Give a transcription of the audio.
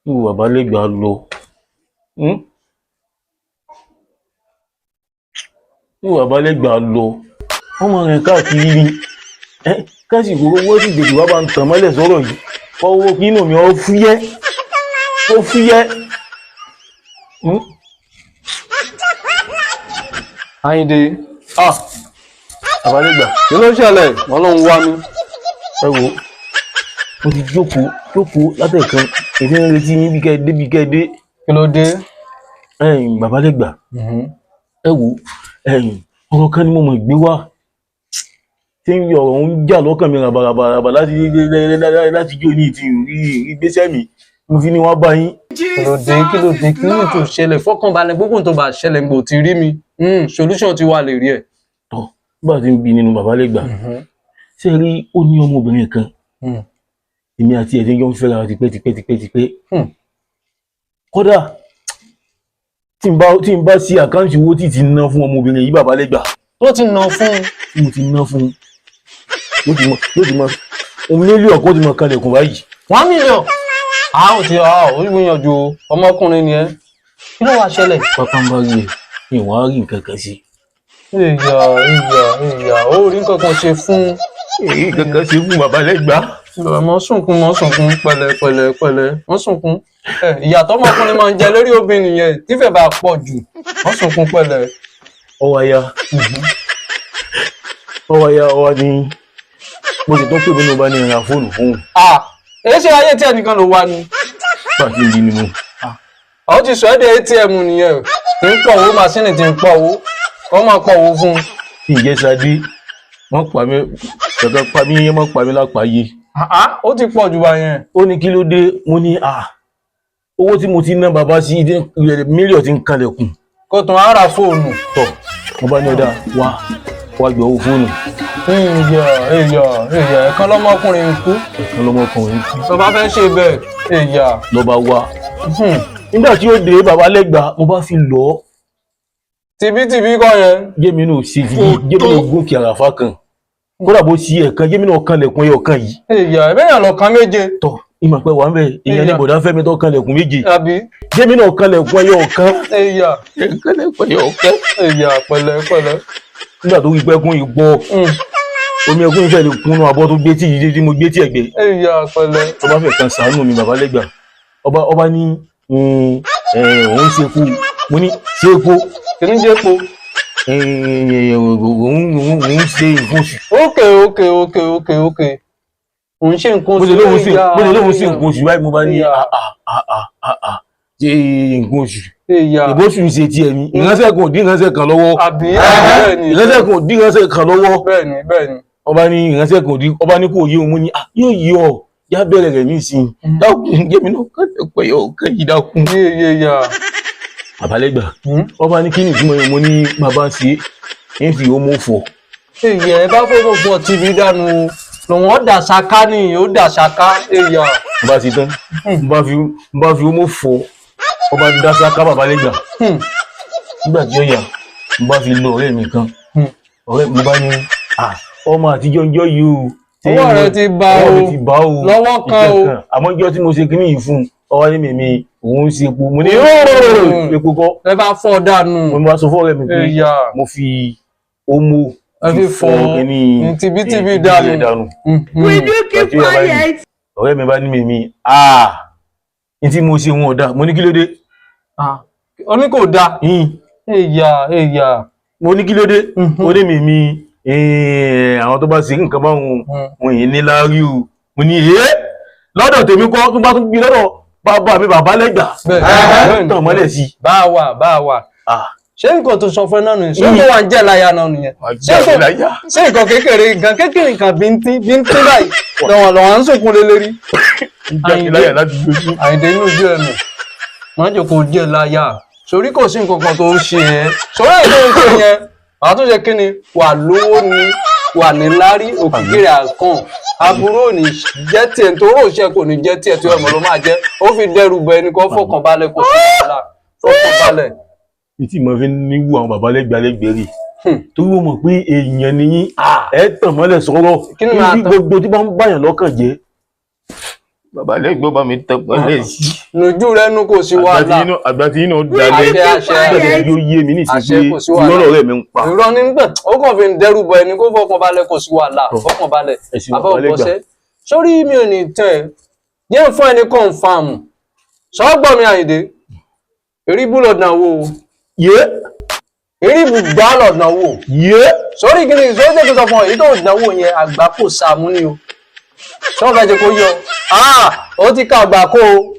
Níbo bàbá lẹ́gbàá lọ? Hmm? Níbo bàbá lẹ́gbàá lọ? Wọ́n máa rìn káàkiri ni. Kásìkò owó sì tètè wá bá ń tàn mọ́lẹ̀ sọ̀rọ̀ yìí. Ọwọ́ kí inú mi ó fúyẹ́. Ó fúyẹ́. Hmm? Àyìndé. Ah! Bàbá lẹ́gbàá. Kí ló ṣẹlẹ̀? Wọ́n ló ń wá mi. Ẹ wo, mo ti jókòó jókòó látẹ̀kan, èmi ń retí yín bí kẹ́ ẹ dé bí kẹ́ ẹ dé. Kí ló dé? Ẹ̀yin bàbá lẹ́gbàá, ẹ wo, ẹ̀yin ọ̀rọ̀ kan ni mo mọ̀ gbé wá tí ń ọ̀rọ̀ ń jà lọ́kàn mi ràbàràbàràbà láti jó ní ti ìgbésẹ̀ mi mo fi ní wọ́n bá yín. Kí ló dé? Kí ló dé? Kí ló tó ṣẹlẹ̀? Fọkànbalẹ̀, gbogbo tó bá ṣẹlẹ̀ gbò ti rí mi. Solution ti wà lè rí ẹ̀. Tọ́ nígbà tí ń bi nínú bàbá lẹ́gbàá, ṣé rí ó ní ọmọbìnrin kan, èmi àti ẹ̀ tí ń jọ ń fẹ́ra tipẹ́ tipẹ́ tipẹ́ tipẹ́. Kódà tí n bá sí àkáǹtì owó tí ti ná fún ọmọbìnrin yìí bàbá lẹ́gbàá. Tó ti ná fún un. Tí mo ti ná fún un yóò ti mọ mílíọ̀nù kó ti mọ kanlẹ̀kùn báyìí. 1 million. A ò ti a ò gbìyànjú ọmọkùnrin ni ẹ. Kí ló wàá ṣẹlẹ̀? Pápá ń bá rí ẹ ní ìwọ̀n á rí nǹkan kan sí. Ìyà ìyà ìyà, ó rí nǹkan kan ṣe fún. Èyí nǹkan kan ṣe fún bàbá lẹ́gbàá. Mọ sunkún, mọ sunkún, pẹ̀lẹ́ pẹ̀lẹ́ pẹ̀lẹ́, mọ sunkún. Ìyà tọmọkùnrin máa ń jẹ lórí obìnrin yẹn tífẹ̀ bá pọ̀ jù, mọ sunkún pẹ̀lẹ́. Ọwọ́ aya ọwọ́ aya ọwọ́ ni mo sì tún pè mí ní ọba ní ìrìn fóònù fún un. Èyí ṣe ayé tí ẹnìkan ló wá ni. Pàtí ń di nínú. Àwọn ti sọ ẹ́ dé ATM nìyẹn, tí ń pọ̀ owó, màsíìnì tí ń pọ̀ owó, wọ́n máa pọ̀ owó fún un. Ǹjẹ́ Sadé wọ́n pa mí kankan pa mí yẹn wọ́n pa mí lápáyé. Ó ti pọ̀ jù báyẹn. Ó ní kí ló dé, mo ní owó tí mo ti ná bàbá sí mílíọ̀nù ti ń kanlẹ̀kùn. Kò tún á ra fóònù. Tọ́ mo bá ní ọ̀dà wá wá gbọ́ owó fóònù. Ìyà ìyà ìyà, ẹ̀kan lọ́mọkùnrin ń kú. Ẹ̀kan lọ́mọkùnrin ń kú. Tó bá fẹ́ ṣe bẹ́ẹ̀, ìyà. Lọ́ba wá. Nígbà tí ó dé bàbá lẹ́gbàá, mo bá fi lọ. Tìbítìbí kọ́ yẹn. Jẹ́mi náà ṣe ti jẹ́mi náà gòkè àràfà kan. Kódà bó ṣe ẹ̀kan jẹ́mi náà kanlẹ̀kùn ẹyọ kan yìí. Ìyà, ẹ̀bẹ̀yàn lọ kan méje. Tọ́ ìmọ̀ pé wà ń bẹ̀ èèyàn ní bọ̀dá Fẹ́mi tó kanlẹ̀kùn méje. Àbí. Jẹ́mi náà kanlẹ̀kùn ẹyọ kan. Ìyà. Kanlẹ̀kùn ẹyọ kan. Ìyà pẹ̀lẹ́ pẹ̀lẹ́. Nígbà tó rí pẹ́kún yìí gbọ́ omi ẹkún ìfẹ́ lè kúnnú abọ́ tó gbé tí yìí tí mo gbé tí ẹ̀gbẹ́. Ìyà pẹ̀lẹ́. Ọba fẹ́ kan ṣàánú mi bàbá lẹ́gbàá. Ọba ní òun ṣe kú. Mo ní ṣe kú. Kì í jẹ́ po. Òun ṣe nǹkan oṣù. Ok ok ok ok ok. Òun ṣe nǹkan oṣù. Bó ṣe lóun ṣe nǹkan oṣù báyìí mo bá ní ṣe nǹkan oṣù. Ìbóṣù ń ṣe tiẹ̀ ni. Ìránṣẹ́ kan ò dín ìránṣẹ́ kan lọ́wọ́. Àbí. Ìránṣẹ́ kan ò dín ìránṣẹ́ kan lọ́wọ́. Bẹ́ẹ̀ni bẹ́ẹ̀ni. Ọba ní ìránṣẹ́ kan ò dín, ọba ní kò yé òun ní yóò yí ọ yá bẹ̀rẹ̀ rẹ̀ nísìnyí. Dákun jẹ́mi náà kẹ́lẹ́ pẹ̀ yọ kẹ́yìn dákun. Bàbá lẹ́gbàá, ọba ní kí ni ìtumọ̀ yẹn, mo ní bàbá ṣe é ń fi ọmọ fọ̀. Èyí ẹ bá fọwọ́ fọ tv dànù lòun ó dà ṣáká ni ó dà ṣáká èyà. Bá ti tán, n bá fi ọmọ fọ̀, ọba dá ṣáká bàbá lẹ́gbàá. Nígbà tí ó yà, n bá fi lọ ọ̀rẹ́ mi kan. Ọ̀rẹ́ mi bá ní ọmọ àtijọ́ ń jọ́ yìí o. Ọwọ́ rẹ ti bá o lọ́wọ́ kan o. Àmọ́ ìjọ́ tí mo ṣe kíní yìí fún un, ọwọ́ ní mímí òun ṣe epo, mo ní epo kọ́. Ẹ bá fọ́ dànù. Mo bá sọ fọ́ọ̀rẹ́ mi pé mo fi omo fi fọ́ kíní tìbítìbí dànù. Will you keep quiet? Ọ̀rẹ́ mi bá ní mímí ní tí mo ṣe wọn ò dáa, mo ní kí ló dé. Ó ní kò dáa. Èyà èyà. Mo ní kí ló dé, ó ní mímí àwọn tó bá ṣe nǹkan báwọn wọn yìí ní láárí o. Mo ní lọ́dọ̀ tèmi kọ́ tó bá tún bí lọ́dọ̀ bàbá mi bàbá lẹ́gbàá tàn mọ́lẹ̀ sí. Bá a wà bá a wà. Ṣé nǹkan tó sọ fún ẹ náà nìyẹn? Ṣé nǹkan wà ń jẹ́ láyà náà nìyẹn? Ṣé nǹkan kékeré nǹkan kékeré nǹkan bíntín bíntín báyìí lọ́wọ́ lọ́wọ́ ń sunkún lé lérí. Àyìndé inú ojú ẹ̀ nù. Má jẹ́ kó jẹ́ láyà. Sórí kò sí nǹkan kan tó ń ṣe ẹ́. Sórí èyí tó ń ṣe yẹn, wàá tún ṣe kí ni? Wà lówó ni, wà ní lárí, òkìkí rẹ̀ àkàn. Aburú ò ní jẹ́ tiẹ̀ tó rò ṣe kò ní jẹ́ tiẹ̀ tó ẹ̀mọ́ ló máa jẹ́. Ó fi dẹ́rù bọ ẹni kan fọkànbalẹ̀ kò sí wàhálà fọkànbalẹ̀. Ìtì mo fi níwú àwọn bàbá lẹ́gbàá lẹ́gbẹ̀ẹ́ rè torí mo mọ̀ pé èèyàn ni yín, ẹ tàn mọ́lẹ̀ sọ̀rọ̀ níbi gbogbo tí bá ń báyàn lọ́kàn jẹ́. Bàbá lẹ́gbọ́n bá mi tẹpẹ́lẹ̀ sí. Nùjú rẹ nu, kò sí wàhálà. Àgbà tí yín náà Will dalẹ̀. you keep Àṣẹ, àṣẹ. Bẹ́ẹ̀ quiet? ni yóò yé mi ní Àṣẹ, ìsìn kò sí pé wàhálà. lọ́rọ̀ rẹ̀ mi ń pa. Irọ́ nígbà ó kàn fi ń dẹ́rù bọ ẹni, kó fọkàn balẹ̀, kò sí wàhálà. Tọ́. Fọkàn balẹ̀. Ẹ ṣeun, Àbá bàbá lẹ́gbà. ògbọ́sẹ́ sórí mi ò ní tẹ̀ ẹ́ yẹn fún ẹni confirm sọ́gbọ́n mi. Àyìndé, eríbú lọ́dàn wo? Yé. Eríbú gbá lọ́dàn wo? Yé. Sórí kí ni sórí tètè sọ fún ọ, èyí tó dánwò yẹn, àgbà kò sàmú ni o. Sọ fẹ́ jẹ́ kó yọ, ah, ó ti ká àgbà kó o.